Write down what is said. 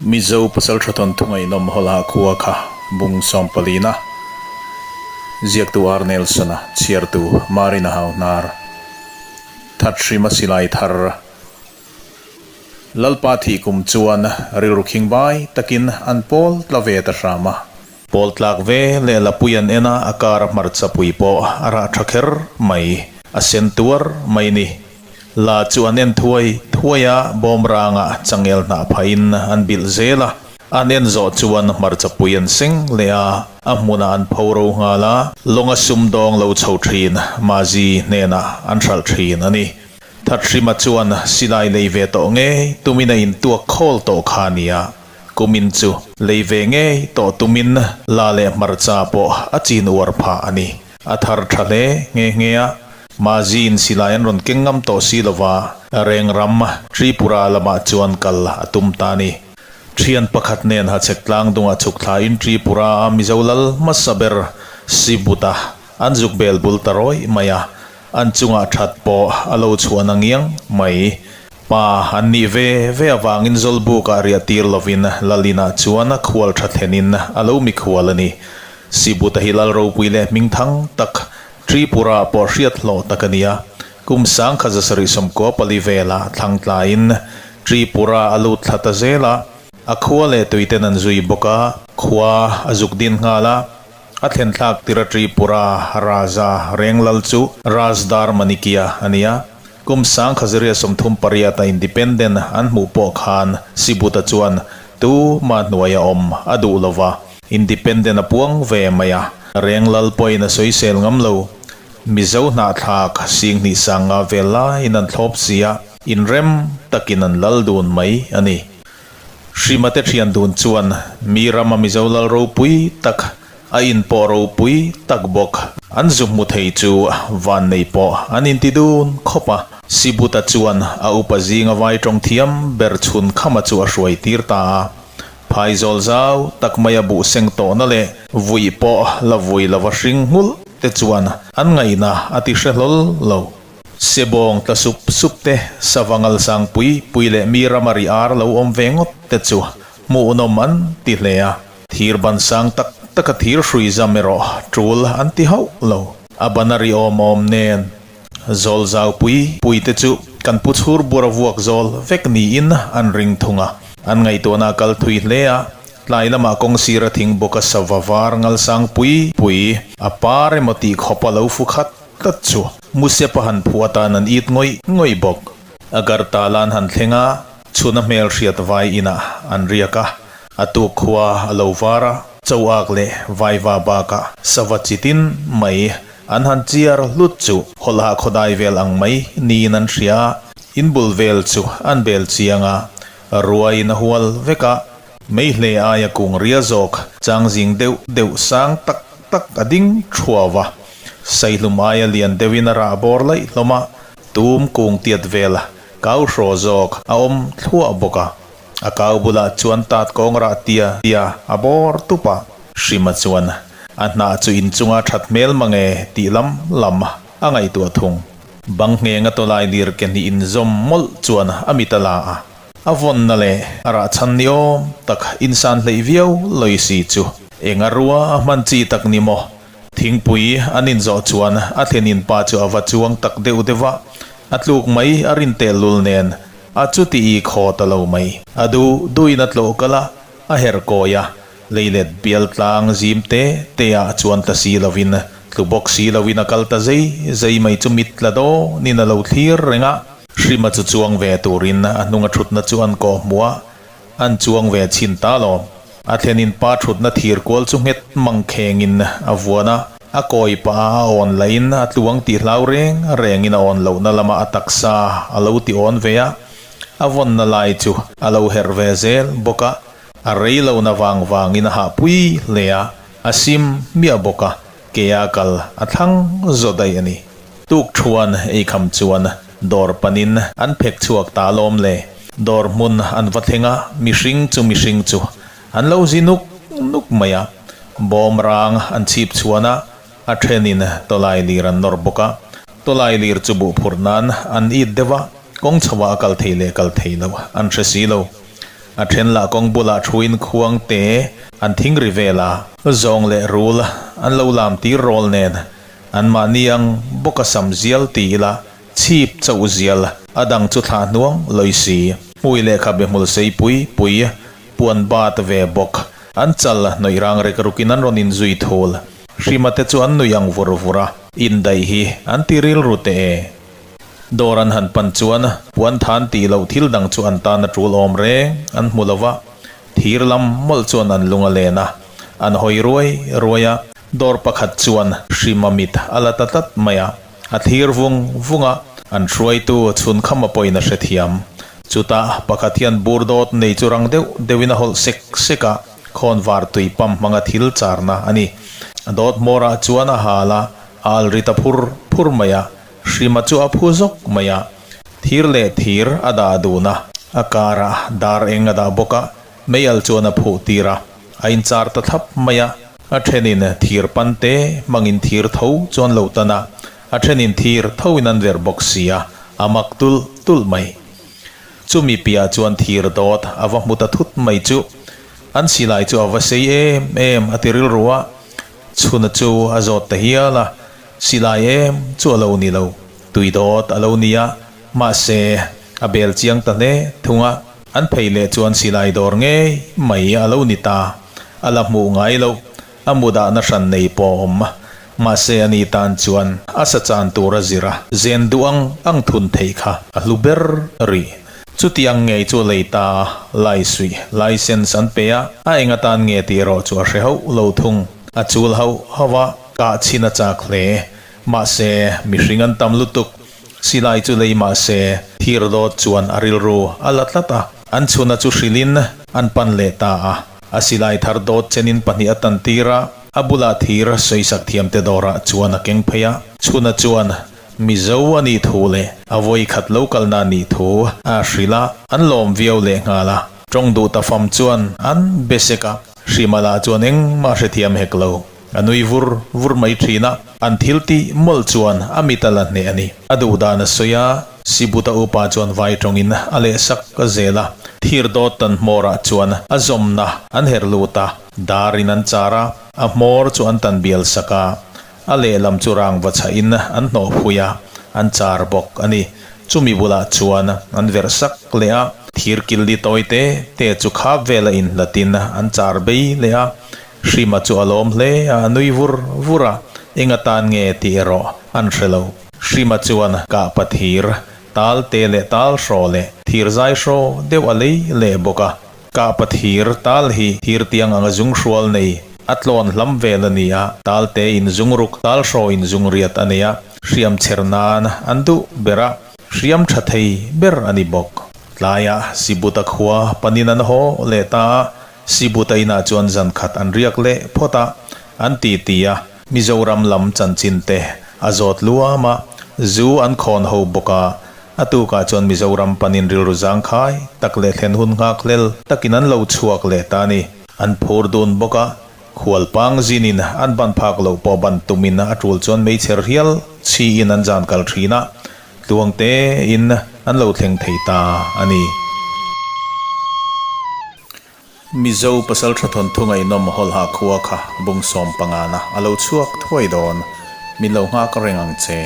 Mizo Pasalṭha thawnthu ngaihnawm hawlha khua kha bung sawmpalina ziaktu R. Nelson-a chhiartu Marina Hauhnar Thathrima silai thar Lalpa thih kum chuan rilru khingbai takin an pawl tla ve ta hram a. Pawl tlak ve leh lapui an en a, a kar a hmarcha pui pawh a rah tha kher mai, a sen tuar mai ni. La chu an en thuai thuai a, bawmrangah changel hnah phahin an bilh zel a. An en zawh chuan hmarcha pui an seng leh a, a hmunah an pho ro nghal a, lawnga sumdawng lo chho thin Mazi hnenah an hralh thin a ni. Thathrima chuan silai lei ve tawh ngei tumin a intuak khawl tawh kha a nia. Kumin chu lei ve ngei tawh tumin la leh hmarcha pawh a chin uar phah a ni. A thar tha hle nghe nghe a, Maziin silai an rawn keng ngam tawh si lova, Rengram, Tripura lamah chuan kal a tum ta a ni. Thian pakhat nen hachhek tlang dungah chhuk thlain Tripura a Mizo lal hmasa ber Sibuta an zuk bel bul ta rawih mai a, An chungah that pawh a lo chhuah na ngiang mai. Pa an nih ve ve avangin Zawlbukah riah tir lovin Lalinah chuan a khual tha thlenin a lo mikhual a ni. Sibuta hi Lal ropui leh hmingthang tak, Tripura pawh hriat hlawh tak a ni a. Kum 1794 velah thlang tlaiin Tripura a lut thla ta zel a. A khua leh tuiten an zui bawk a, khua a zuk din nghal a. A thlen thlak tir a Tripura Raja Renglal chu Rajdar Manikya a ni a. Kum 1838 a independent an hmuh pawh khan Sibuta chuan tu mah hnuai a awm a duh lo va, independent a puang ve mai a. Renglal pawhin a sawisel ngam lo. Mizo hnahthlak singhnih sanga vel laiin an thlawp si a, inrem takin an lal dun mai a ni. Hrimate thian dun chuan mi rama Mizo lal ropui tak, a in pawh ropui tak bawk an zu hmu thei chu van nei pawh an inti dun khawp a. Sibuta chuan a upa zinga vai tawng thiam ber chhun khama chu a hruai tir ta a. Phaizawl zau tak maia buh seng tawhna leh vui pawh la vui lova hring nghulh te chuan an ngaihna a ti hre hlawl lo. Sebawng tla sup sup te, sava ngal sang pui pui leh mi rama ri ar lo awm ve ngawt te chu hmuhnawm an ti hle a. Thir ban sang tak taka thir hrui zam erawh tul an ti hauh lo. A ban a ri awm awm nen zawl zau pui pui te chu kan pu chhur bur a vuak zawl vek niin an ring thung a. An ngaihtuahna a kal thui hle a, tlai lamah kawng sira thing bawka sava var ngal sang pui pui a par emaw tih khawpa lo fu khat Tlat chu Musepa han phu atan an it ngawih ngawih bawk. Agartala an han thleng a, chhuna hmel hriat vai inah an riak a, a tuk khua a lo var a, Chauak leh Vaiva bakah sava chitin mai an han chiar hlut chu hawlha khawdai vel ang mai niin an hria a, inbul vel chu an bel chiang a, ruaiin a hual vek a, meihle aia kung ria zawk changzing deuh deuh sang tak tak a ding thuau a. Saihlum aia lian deuhin a rah bawr laih hlawm a, tum kung tiat vel kau hraw zawk a awm thluah bawk a. A kau bulah chuan tat kawng rah tia tia a bawr tup a. Hrima chuan a hnah chu inchunga that hmel mange tih lam lam a ngaihtuah thung. Bang nghenga tawlai lir ke hnih inzawm mawlh chuan a mit a la a. A vawnna leh a rah chhan ni awm tak insan hleih viau lawi si chu eng a rua a hman chi tak ni maw? Thingpui an inzawh chuan a thlenin pa chu a va chuang tak deuh deuh a, a tluk mai a rin tel lul nen a chuti i khaw ta lo mai. A duh duhin a tlawh kal a, a herh kawi a, leilet bial tlang zim te te ah chuan tla si lovin tlu bawk si lovin a kal ta zei zei mai chu mit tla dawnin a lo thlir reng a. Hrima chu chuang ve turin a hnunga thutna chu an kawh hmuh a, An chuang ve chhin ta lo. A thlenin pa thutna thir kual chu nghet mang khengin a vuan a, a kawi pah a a awn lahin a tluang tih hlau reng rengin a awn lohna lamah a taksa a lo ti awn ve a, a vawnna lai chu a lo herh ve zel bawk a, a rei lohna vang vangin a hahpui hle a, a sim hmiah bawk a, kea kal a thlang zaw daih a ni. Tuk thuan eikham chuan Dawr panin an phek chhuak ta alawm le. Dawr hmun an va thleng a, mihring chu mihring chu an lo zi nuk nuk mai a. Bawm rang an chhip chhuan a, a thenin tawlai lir an nawr bawk a. Tawlai lir chu buh phurh nan an it deuh a, kawng chho ah a kal thei leh kal thei lo an hre si lo. A then lah kawng bulah thuin khuang te an thing ri vel a. Zawng leh rul an lo lam tir rawl nen anmahni ang bawka sam zial ti ila chhip chauh zial a dang chu thlah hnuang lawi si. Hmui leh khabe hmul sei pui pui puan bat ve bawk an chal hnawih rang rek rukin an rawn inzui thul. Hrima te chu an nui ang vur vur a, indaih hi an ti rilru teh e. Dawr an han pan chuan puan than tih loh thil dang chu an tan a tul awm reng an hmu lo va, thir lam mawlh chuan an lung a len a, an hawi ruai ruai a. Dawr pakhat chuan Hrima mit a la ta tlat mai a, a thlir vung vung a, an hruaitu chhunkham a pawhin a hrethiam. Chutah pakhat hian bur dawt nei chu rang deuh deuhin a hawlh sek sek a, khawnvar tui pump hmanga thil charna a ni. A dawt hmawrah chuan a hal a, a al ri ta phur phur mai a, Hrima chu a phu zawk mai a, thir leh thir a dah dun a, a karah dar eng a dah bawk a, mei al chuan a phuh tir a, a inchar ta thlap mai a, a thenin thir pan te hmangin thir tho chuan lo tan a, a thenin thir thoin an verh bawk si a, a mak tulh tulh mai. Chumi piah chuan thir dawt a va hmu ta thut mai chu, an silai chu a va sei em em a ti rilru a, chhuna chu a zawt ta hial a, Silai em chu a lo ni lo, tui dawt a lo ni a, mahse a bel chiang ta hle thung a, an phei leh chuan silai dawr ngei mai a lo ni ta, a la hmuh ngai lo, a mu dahna hran nei pawh a awm, mahse a ni tan chuan a sa chan tur a zir a, zen duh ang ang thun theih kha a hlu ber rih. Chuti ang ngei chu lei ta a, laisuih, license, an pe a, a eng atan nge tih erawh chu a hre hauh lo thung, a chul hauh hauh a, Kah chhin a chak hle. Mahse, mihring an tam lutuk. Silai chu lei mahse, thir dawt chuan a rilru a la tlat a. An chhuna chu hrilhin an pan leh ta a. A silai thar dawt chenin pahnih a tan tir a, a bulah thir sawisak thiamte dawrah chuan a keng phei a. Chhuna chuan Mizo a nih thu leh a vawi khat lo kalna a nih thu a hrilh a, an lawm viau leh nghal a. Tawng duh ta fam chuan an be sek a, Hrimala chuan engmah hrethiam hek lo. A nui vur vur mai thin a, an thil tih mawlh chuan a mit a la hneh a ni. A duh dan a sawi a, Sibuta upa chuan vai tawngin a leh sak a zel a, thir dawt tan hmawrah chuan a zawmna an herh lut a, darin an char a, a hmawr chu an tan bial sak a, a lehlam chu rangva chhahin an hnawh phui a, an char bawk a ni. Chumi bulah chuan an verh sak leh a, thir killi tawi te te chu khap vela inhlatin an char bei leh a, Hrima chu a lawm hle a, a nui vur vur a, eng atan nge tih erawh an hre lo. Hrima chuan kahpa thir, tal te leh tal hraw leh thir zai hraw deuh a lei leh bawk a. Kahpa thir, tal hi thir tiang anga zung hrual nei, a tlawn hlam vel a ni a, tal te in zung ruk, tal hraw in zung riat a nei a, hriam chher nan an duh ber a, hriam tha thei ber a ni bawk. Tlaiah Sibuta khua panin an haw leh ta a, Sibuta inah chuan zan khat an riak leh phawt a, an ti ti a, Mizoram lam chanchin te a zawt luam a, zu an khawn ho bawk a, a tukah chuan Mizoram panin rilru zangkhai tak leh thlen hun nghak hlel takin an lo chhuak leh ta a ni. An phur dun bawk a, khual pang zinin an ban phak loh pawh ban tumin a tul chuan meichher hial chhiin an zan kal thin a, Tluang tein an lo thleng thei ta a ni. Mizo pasaltha thawnthu ngaihnawm hawlha khua kha bung sawm pangana a lo chhuak thuai dawn. Min lo nghak reng ang che.